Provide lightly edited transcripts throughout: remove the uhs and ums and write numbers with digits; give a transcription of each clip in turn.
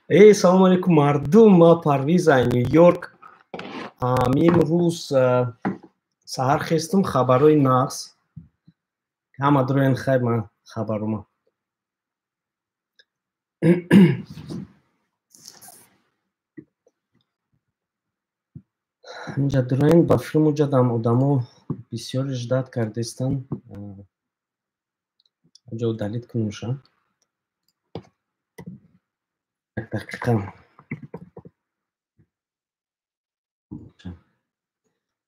Эй, салому алейкум, мардум, ма Парвиз ай Нью-Йорк. Имрӯз саҳар хестум, хабарҳои нағз. Ҳама дуроен, хайр, ман хабарума. Инҷа дуроен, ба филм уҷадам одамо бисёре ждат кардестан. Инҷа удалить кунумша. Як дақиқа.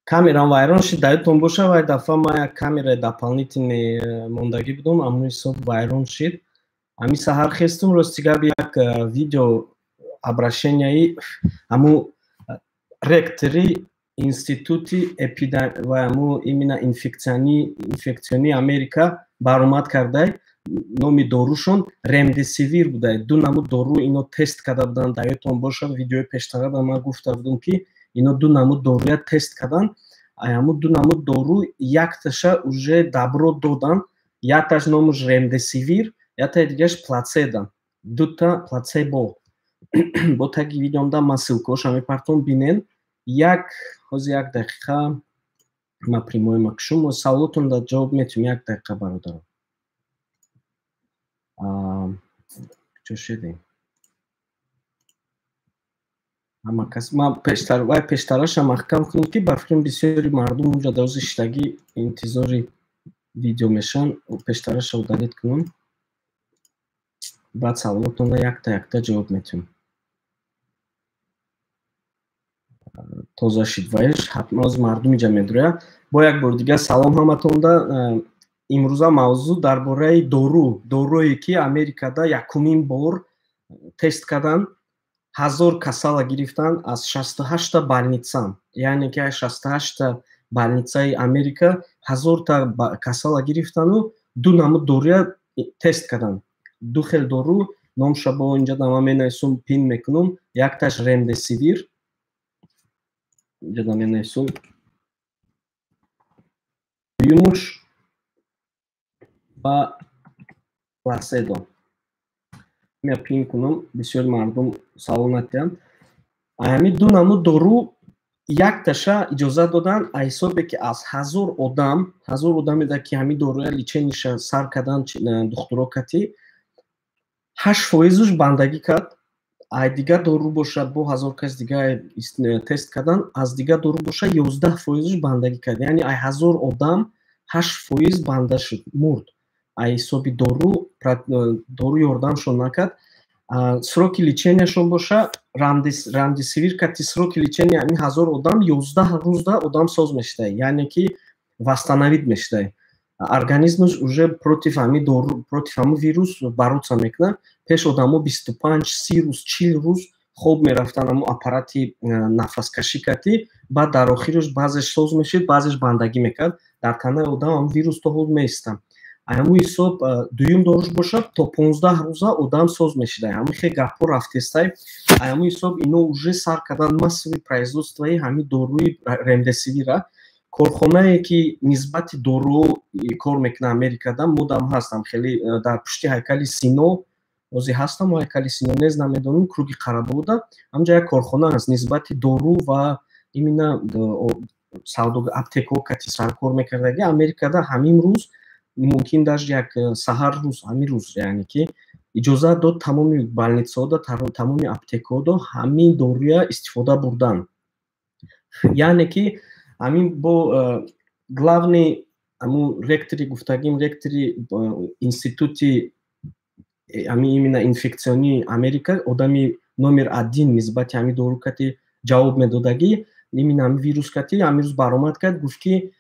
Камерам вайрон шид, даёдтон боша, вай дафъа ман як камераи дополнительный мондагӣ будум, аммо ҳисоб вайрон шид. Ами саҳар хестум, рости гап, як видео обращенияи аму ректори институти ва аму именно инфекционии Америка баромад кардай. Номи дорушон ремдесивир будай. Ду намуд дору ино тест карда буданд, даёдтон боша, видеои пештара ба ман гуфта будум, ки ино ду намуд доруя тест кардан. Ҳамун ду намуд дору якташа уже добро додан, якташ номуш ремдесивир, яктаи дигараш плацеда, дута плацебо. Бо таги видеомда ман ссылкаоша мепартом, бинен. Як ҳозир, як дақиқа, ма прямой макшум, саволотон да ҷавоб метиҳам, як дақиқа, бародаро. Чо шудем? Ҳама кас ман пештар вай пештараша маҳкам кунем, ки ба фикрам бисёри мардум унҷа дар рӯзи шиштагӣ интизори видео мешаванд. Пештараша удалить кунам, баъд саволотонро якта якта ҷавоб метиҳам. Тоза шид ваеш, ҳатман ҳозир мардум инҷа медурая. Бо як бори дигар салом ҳаматонда. Имрӯза мавзӯъ дар бораи дору, доруе ки Америкада якумин бор тест карданд, 1000 касала гирифтанд аз 68-та больница, яъне ки аз 68-та больницаи Америка 1000-та касала гирифтану ду намуд доруя тест карданд. Ду хел дору, номша бо инҷа дама менависум, пин мекунум. Якташ ремдесивир, инҷа да менависум, дуюмуш ва плацебо. Мя пин кунам, бисёр мардум савол натиҳанд. Ҳамин ду намуд дору якташа иҷозат доданд, аз ҳисобе ки аз 1000 одам, 1000 одамеда ки ҳамин доруя лечениша сар карданд, духтуро кати, 8 фоизуш бандагӣ кард. Ай дигар дору бошад, бо 1000 кас дига тест карданд, аз дигар дору бошад, 11 фоизуш бандагӣ кард. Яъне ай 1000 одам 8 фоиз банда шуд, мурд. Ай ҳисоби дору, дору ёрдамшон накард. Сроки леченияшон боша, ремдесивир кати сроки лечения ҳамин 1000 одам 11 рӯзда одам соз мешудай, яъне ки восстановить мешудай организмаш, уже против ҳамин дору, против ҳамин вирус бороться мекунад. Пеш одамо 25, 30 рӯз, 40 рӯз хоб мерафтанд ҳамун аппарати нафаскашӣ кати, баъд дар охираш баъзеш соз мешуд, баъзеш бандагӣ мекард. Дар танаи одам ҳамун вирус то ҳол меистад. Ҳамун ҳисоб дуюм доруш бошад, то 15 рӯза одам соз мешудай. Ҳамин хел гапҳо рафтестай. Ҳамун ҳисоб ино уже сар карданд массовый производствои ҳамин доруи ремдесивира. Корхонае ки нисбати дору кор мекунад Америкада, мудам ҳастам, хеле дар пушти ҳайкали Сино ҳозир ҳастам, ҳайкали Сино нез, намедонам, круги Қарабода, ҳамҷа як корхона ҳаст, нисбати дору ва именно савдо аптекаҳо кати саркор мекардаги Америкада. Ҳамин рӯз, мумкин даже як саҳар рӯз, ҳамин рӯз, яъне ки иҷозат дод тамоми больницаҳода, тамоми аптекаҳодо ҳамин доруя истифода бурдан. Яъне ки ҳамин бо главный ҳамун ректори гуфтагим, ректори институти ҳамин именно инфекционии Америка, одами номер один нисбати ҳамин дору кати ҷавоб медодагӣ, именно ҳамин вирус кати, ҳамин рӯз баромад кард, гуфт ки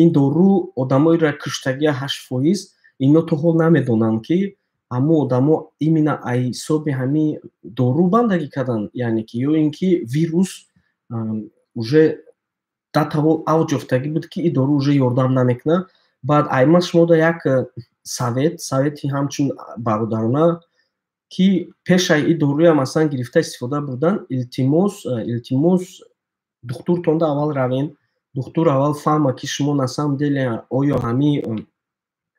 ин дору одамоеро куштагия 8 фоиз, ино то ҳол намедонанд, ки ҳамун одамо именно ай ҳисоби ҳамин дору бандагӣ карданд, яъне ки ё ин ки вирус уже датаво авҷ ёфтагӣ буд, ки ин дору уже ёрдам намекунад. Баъд айман шумода як совет, совети ҳамчун бародарона, ки пешаи ин доруя масалан гирифта истифода бурдан, илтимос, илтимос, духтуртонда аввал равен, духтур аввал фаҳма, ки шумо на самом деле оё ҳамин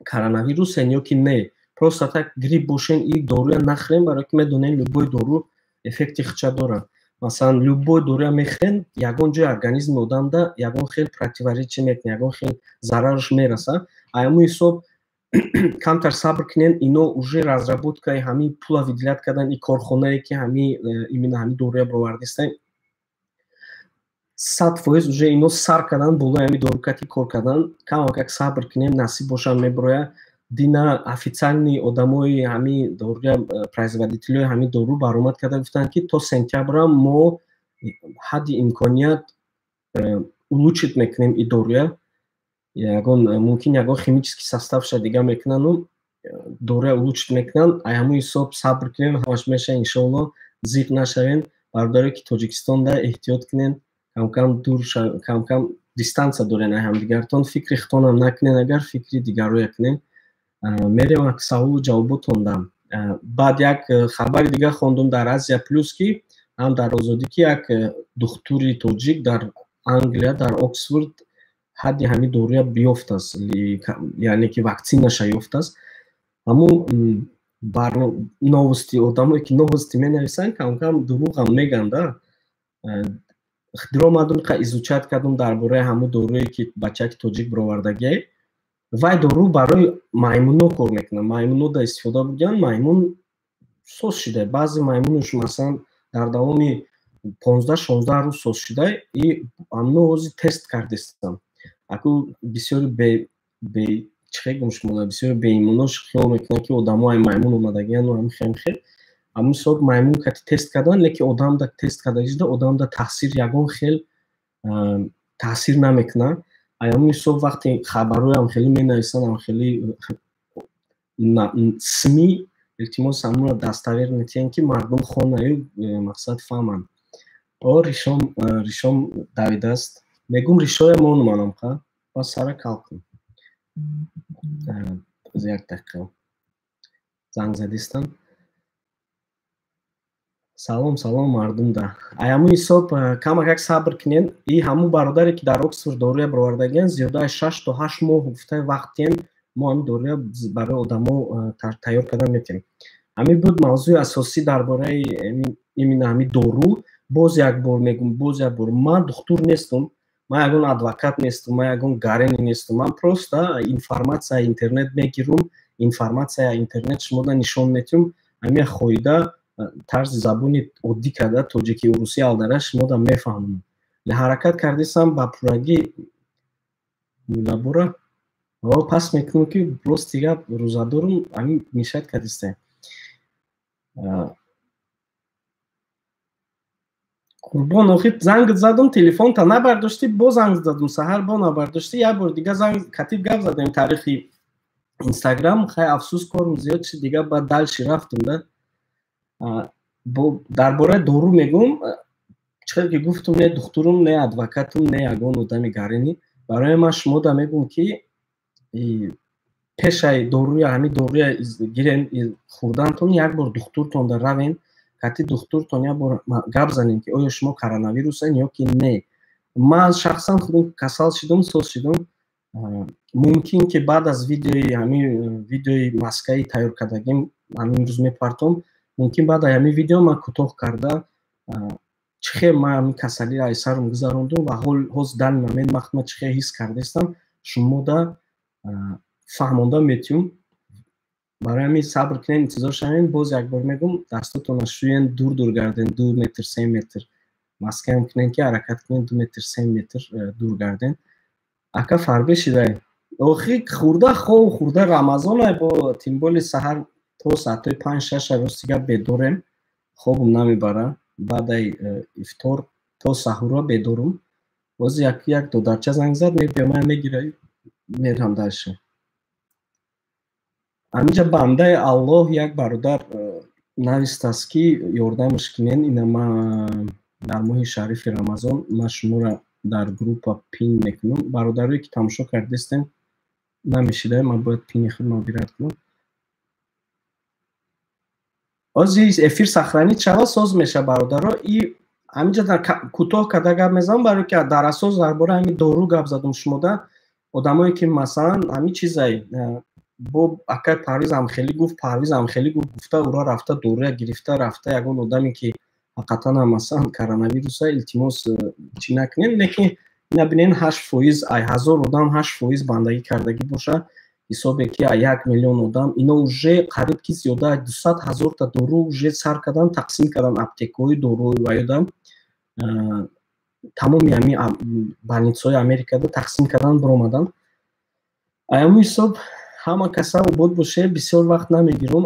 коронавирусен ё ки не. Просто так грипп бошен, и доруя нахӯрен, барое ки медонем, любой дору эффекти худша дорад. Масалан, любой доруя мехӯрен, ягон ҷои организми одамда ягон хел противоречие мекунад, ягон хел зарараш мерасад. Ҳамун ҳисоб камтар сабр кунен. Ино уже разработкаи ҳамин пула выделять кардан, и корхонае ки ҳами именно ҳамин доруя бировардистан, 100% уже ино сар кардан болои ҳамин дорукати кор кардан. Камакак сабр кунем, насиб бошад, мебирояд. Дина официальный одамои ҳамин доруя, производителёи ҳамин дору баромад карда гуфтанд, ки то сентябра мо ҳадди имконият улучшить мекунем и доруя. Ягон мумкин, ягон химический составша дига мекунану доруя улучшить мекунанд. Ай ҳамун ҳисоб сабр кунем, ҳамаш меша, иншоалло. Зиқ нашавем. Бародаре ки Тоҷикистонда, эҳтиёт кунен, камкам дур, камкам дистанция дорен ай ҳамдигартон. Фикри худтонам накунен, агар фикри дигарроя кунен. Мерем саволу ҷавоботон дам. Баъд як хабари дигар хондум дар Азия Плюс, ки ҳам дар Озодӣ, ки як духтури тоҷик дар Англия, дар Оксфорд ҳадди ҳамин доруя биёфтааст, яъне ки ваксинаша ёфтааст. Ҳамун новости, одамое ки новости менависанд, камкам дурӯғам мегӯянд да. Диромадум, изучать кардум дар бораи ҳамун доруе ки бачаки тоҷик бировардагие. Вай дору барои маймуно кор мекунад, маймуно да истифода бурдиянд, маймун соз шуда. Баъзе маймунуш, масалан, дар давоми 15-16 рӯз соз шуда. И амно ҳозир тест кардистам. Аку бисёри бе чӣ гум шумо, бисёри беимонош хиёл мекунанд, ки одамо ай маймун омадагияну ҳамин хел. Ҳамин ҳисоб маймун кати тест кардан, лекин одамда тест кардагишуда, одамда таъсир, ягон хел таъсир намекунад. Ҳамин ҳисоб вақте хабарҳоям хеле менависанд, ам хеле СМИ, илтимос, ҳамонро достоверно метиҳанд, ки мардум хонаю мақсад фаҳманд. О, ришом давидааст. Мегум, ришоя монуманам ха ба сара кал кун. Як дақиқа, занг задистам. Салом, салом мардумда. Ҳамун ҳисоб камакак сабр кунен. И ҳамун бародаре ки дар Оксфорд доруя бировардагиян, зиёда аз 6 то 8 моҳ гуфта вақт тиҳем, мо ҳамин доруя барои одамо тайёр кардан метиҳем. Ҳамин буд мавзӯи асосӣ дар бораи именно ҳамин дору. Боз як бор мегум, боз як бор, ман духтур нестум, ман ягон адвокат нестум, ман ягон гарени нестум. Ман просто информация интернет мегирум, информация интернет шумода нишон метиҳум. Ҳамин хоида тарзи забони оддӣ карда, тоҷики, урусӣ алдара, шумода мефаҳмам. Ҳаракат кардисам ба пуррагӣ. Мулабора пас мекунам, ки рости гап, рӯзадорум, ҳамин мешать кардистем. Қурбон, охир занг задум, телефонта набардоштӣ. Боз занг задум саҳар, бо набардоштӣ. Як бор дига занг катиб гап задем таърихи Инстаграм. Хай, афсӯс, корм зиёд шид, дига баъд дальше рафтум да. Дар бораи дору мегӯм, чӣ ки гуфтум, не духтурум, не адвокатум, не ягон одами гарини. Барои ман шумода мегӯм, ки пешаи доруя, ҳамин доруя гирен, хӯрдантон, як бор духтуртонда равен, кати духтуртон як бор гап занем, ки оё шумо коронавирусен ё ки не. Ман шахсан худам касал шидум, соз шидум. Мумкин ки баъд аз видеои, ҳамин видеои маскаи тайёр кардагим, ҳамин рӯз мепартом, мумкин баъд аз ҳамин видео ман кӯтоҳ карда чӣ хел ман ҳамин касалиро аз сарам гузарондум ва ҳоз данный момент вақт ман чӣ хел ҳис кардастам, шумода фаҳмонда метиҳум. Барои ҳамин сабр кунед, интизор шавед. Боз як бор мегӯм, дастотонро шӯен, дур дур гарден, 2 метр, 3 метр. Маскаам кунед, ки ҳаракат кунед, 2 метр, 3 метр дур гарден. Ака, фарбе шидай. Охи хурда хов хурда, Рамазонай, бо тимболи саҳар то соатҳои 5-6 рости гап бедорем, хобум намебара. Баъдаи ифтор то саҳура бедорум. Боз як як додарча занг зад, мебиям, мегира, мерам дальше. Ҳаминҷа бандаи Аллоҳ, як бародар навистааст, ки ёрдамаш кунен. Ина ма дар моҳи шарифи Рамазон ман шуморо дар группа пин мекунам. Бародарое ки тамошо кардистем, намешида, ман бояд пини худро выбирать кунам. Ҳозир эфир сохранить шава, соз меша. Бародаро, и ҳаминҷа кӯтоҳ карда гап мезанам, барое ки дар асос дар бораи ҳамин дору гап задум шумода. Одамое ки, масалан, ҳамин чизай. Бо акай Парвиз ҳам хеле гуфт, Парвиз ҳам хеле гуфт, гуфта, ура рафта доруя гирифта рафта, ягон одаме ки ҳақиқатан ҳам масалан коронавируса, илтимос, чӣ накунед. Лекин ина бинен, 8%, ай 1000 одам 8% бандагӣ кардагӣ боша, ҳисобе ки ай 1 миллион одам, ино уже қариб ки зиёда аз 200 000-та дору уже сар кардан тақсим кардан аптекаҳои доруи ваёда, тамоми ҳами больницаҳои Америкада тақсим кардан биромадан. Аями ҳисоб ҳама каса обод боше. Бисёр вақт намегирум.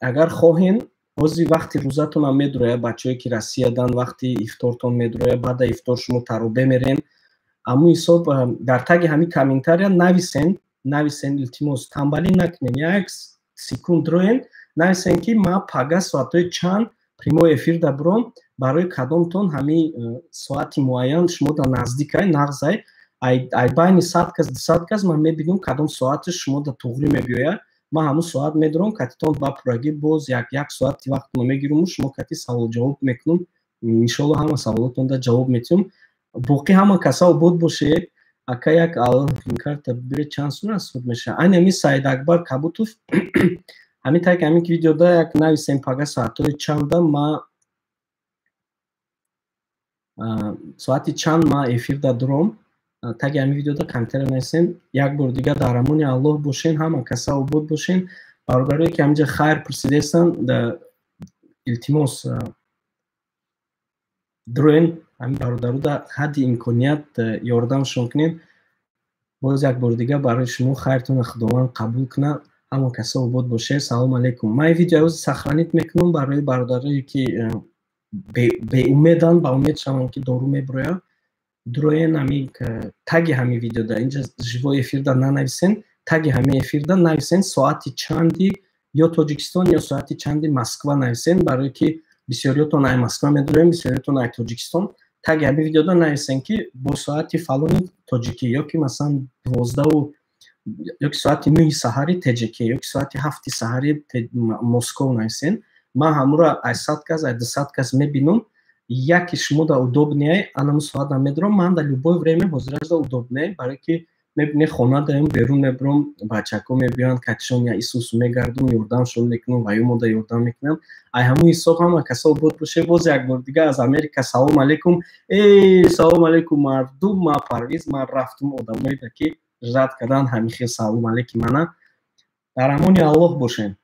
Агар хоҳен, ҳозир вақти рӯзатонам медуроя, бачаҳое ки Россиядан, вақти ифтортон медуроя, баъда ифтор шумо таробе мерен. Аму ҳисоб дар таги ҳами комментария нависен, нависен, илтимос, тамбалӣ накунен, як секунд роен, нависен, ки ма пага соатҳои чанд прямой эфир да биром, барои кадомтон ҳами соати муайян шумо да наздикай, нағзай. Ай байни 100 кас, 200 кас ман мебинам, кадом соати шумо да туғрӣ мебиёяд, ман ҳамун соат медорам катитон ба пуррагӣ, боз як соати вақтно мегируму шумо кати савол-ҷавоб мекунам. Иншолло, ҳама саволотонда ҷавоб метиҳам. Боқӣ ҳама каса обод бошед. Ака, як карта бире, чанд сум расход мешавад? Ани ҳами Саид Акбар Кабутов, ҳамин таки ҳамин видеода як нависем, пага соатҳои чанда ма, соати чанд ма эфирда дуром. Таги ҳамин видеода комментария нависем. Як бор дига дар амони Аллоҳ бошен, ҳама каса обод бошен. Бародарое ки ҳаминҷа хайр пурсидестанд, илтимос, дуроен, ҳамин бародаруда ҳадди имконият ёрдамшон кунед. Боз як бори дига барои шумо хайртонро Худованд қабул кунад. Ҳама каса обод бошед. Салому алейкум. Ман ин видео сохранить мекунам барои бародарое ки беумеданд, ба умед шаванд, ки дору мебирояд. Дуроен, ҳами таги ҳами видеода, инҷа живой эфирда нанависен, таги ҳами эфирда нависен, соати чанди ё Тоҷикистон, ё соати чанди Москва нависен, барое ки бисёриётон ай Москва медорем, бисёриётон ай Тоҷикистон. Таги ҳами видеода нависен, ки бо соати фалони тоҷикӣ, ё ки масалан 12-у, ё ки соати 9-и саҳари ТҶК, ё ки соати 7-и саҳари Москов нависен. Ман ҳамуро ай 100 кас, ай 200 кас мебинам, яке шумо да удобный, анаму соатам медорам. Ман да любое время ҳозиражда удобный, барое ки мебине, хона даем, берун мебурам, бачако мебиёянд, катишон я исусу мегардум, ёрдамшон мекунам ва ё мода ёрдам мекунам. Ай ҳамун ҳисоб ҳама каса обод боше. Боз як бор дига аз Америка салом алейкум. Э, салом алейкум, мардум! Ма Парвиз, ман рафтум. Одамоеда ки ждать кардан, ҳамин хел салом алейкум мана. Дар амони Аллоҳ бошем.